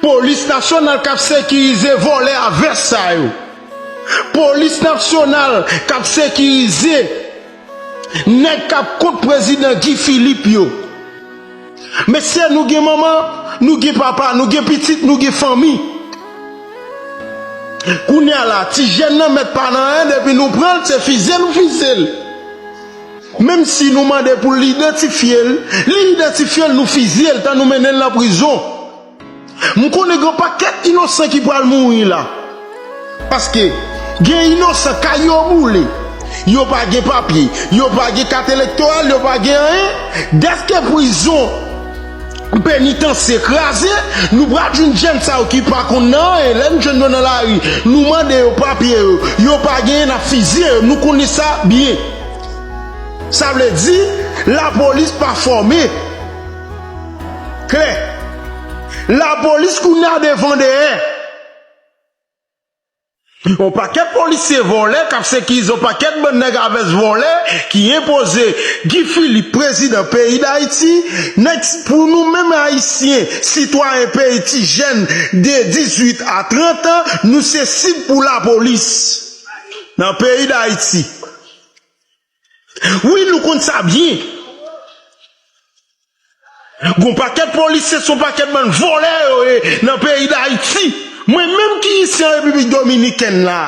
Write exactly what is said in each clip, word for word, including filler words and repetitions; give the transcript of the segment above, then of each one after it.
Polis nasyonal k ap sekirize vòlè a vès sa yo. Polis nasyonal k ap sekirize nèg k ap kont prezidan Guy Philippe yo. Mesye, nou gen manman, nou gen papa, nou gen pitit, nou gen fanmi. Kounye a la, ti jèn nan mèt pa nan anyen, depi nou pran l, se fize nou fize l. Menm si nou mande pou l idantifye l, li idantifye l, nou fize l, tan nou mennen l nan prizon. M konnen gen pakèt inosan ki pral mouri la. Paske gen inosan kay yo boule, yo pa gen papye, yo pa gen kat elektoral, yo pa gen anyen. Dèske prizon, penitansye kraze, nou pral jwenn jèn sa yo ki pa konn nan anyen. Lè n jwenn yo nan lari, nou mande yo papye yo, yo pa genyen, n ap fizye yo. Nou konnen sa byen. Sa vle di, lapolis pa fòme. Klè. Lapolis kounye a devan dèyè. Yon pakèt polisye vòlè k ap sekirize yon pakèt bann nèg avès vòlè ki enpoze Guy Philippe prezidan peyi Dayiti. Nèg, pou nou menm Ayisyen, sitwayen peyi, ti jèn de dizuit a trant an, nou se sib pou lapolis nan peyi Dayiti. Wi, nou konn sa byen. Gon pakèt polisye, se yon pakèt bann vòlè yo ye nan peyi Dayiti. Mwen menm ki isi an Repiblik Dominikèn la,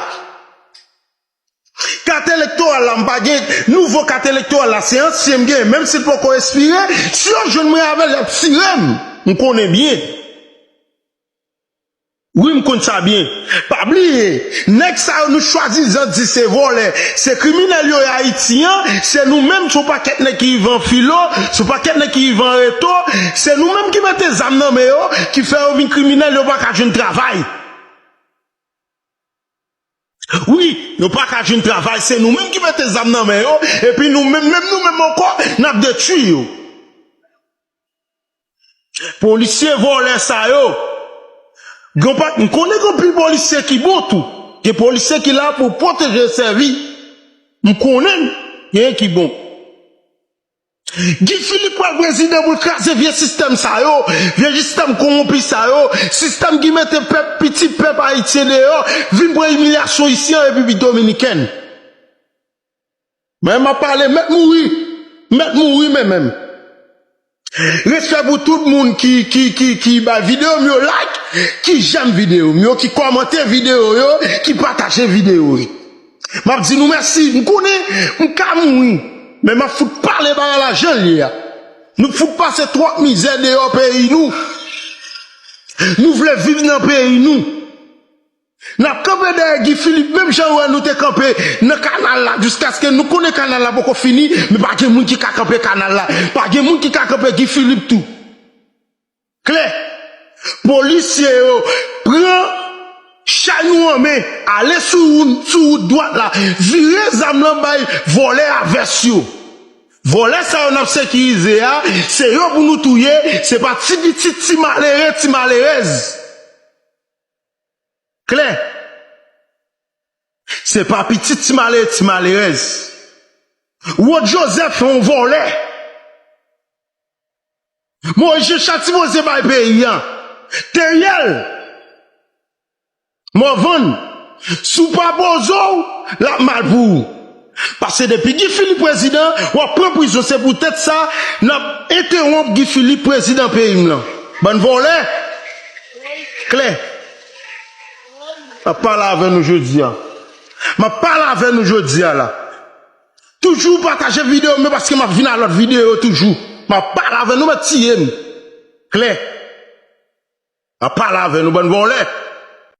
kat elektoral la, m pa gen nouvo kat elektoral la, se ansyen m gen, menm si l poko ekspire, si yo jwenn mwen avè l, y ap tire m. M konnen byen. Wi, m konn sa byen. Pa bliye, nèg sa yo nou chwazizan di se vòlè, se kriminèl yo ye Ayiti an, se nou menm, se yon pakèt nèg ki rive an filo, se yon pakèt nèg ki rive an reto, se nou menm ki mete zam nan men yo, ki fè yo vin kriminèl, yo pa ka jwenn travay. Wi, yo pa ka jwenn travay, se nou menm ki mete zam nan men yo, epi nou menm, menm nou menm ankò, n ap detwi yo. Polisye vòlè sa yo. Gen pa, m konnen gen anpil polisye ki bon tou. Gen polisye ki la pou pwoteje, sèvi. M konnen genyen ki bon. Guy Philippe pral prezidan pou l kraze vye sistèm sa yo, vye sistèm kowonpi sa yo, sistèm ki mete pèp, pitit pèp ayisyen deyò, vin pran imilyasyon isi an Repiblik Dominikèn. Men m ap pale, mèt mouri. Mèt mouri, men menm. Respè pou tout moun ki, ki, ki, ki bay videyo m yo like, ki jèm videyo m yo, ki kòmante videyo yo, ki pataje videyo yo. M ap di nou mèsi. M konnen m ka mouri, men m ap fout pale bagay la jan l ye a. Nou fout pase twòp mizè deyò peyi nou. Nou vle viv nan peyi nou. N ap kanpe dèyè Guy Philippe, menm jan ou wè nou te kanpe nan kanal la, jiskaske nou konnen kanal la poko fini, men pa gen moun ki ka kanpe kanal la. Pa gen moun ki ka kanpe Guy Philippe tou. Klè. Polisye yo, pran chay nou an men, ale sou wout, sou wout dwat la, vire zam lan bay vòlè a vès yo. Vòlè sa yo n ap sekirize a, se yo pou nou touye, se pa ti pitit, ti malere, ti malerèz. Klè. Se pa pitit ti malere, ti malerèz. Rod Joseph se yon vòlè. Moyiz Jean Charles sipoze bay peyi a. Teriel Morvan, si w pa poze w, l ap mal pou ou. Paske depi Guy Philippe prezidan, w ap pran prizon. Se poutèt sa, n ap entewonp Guy Philippe prezidan peyi m lan. Bann vòlè. Klè. M ap pale avè nou jodi a. M ap pale avè nou jodi a la. Toujou pataje videyo m yo paske m ap vin a lòt videyo toujou. M ap pale avè nou, mèt tiye m. Klè. M ap pale avè nou, bann vòlè.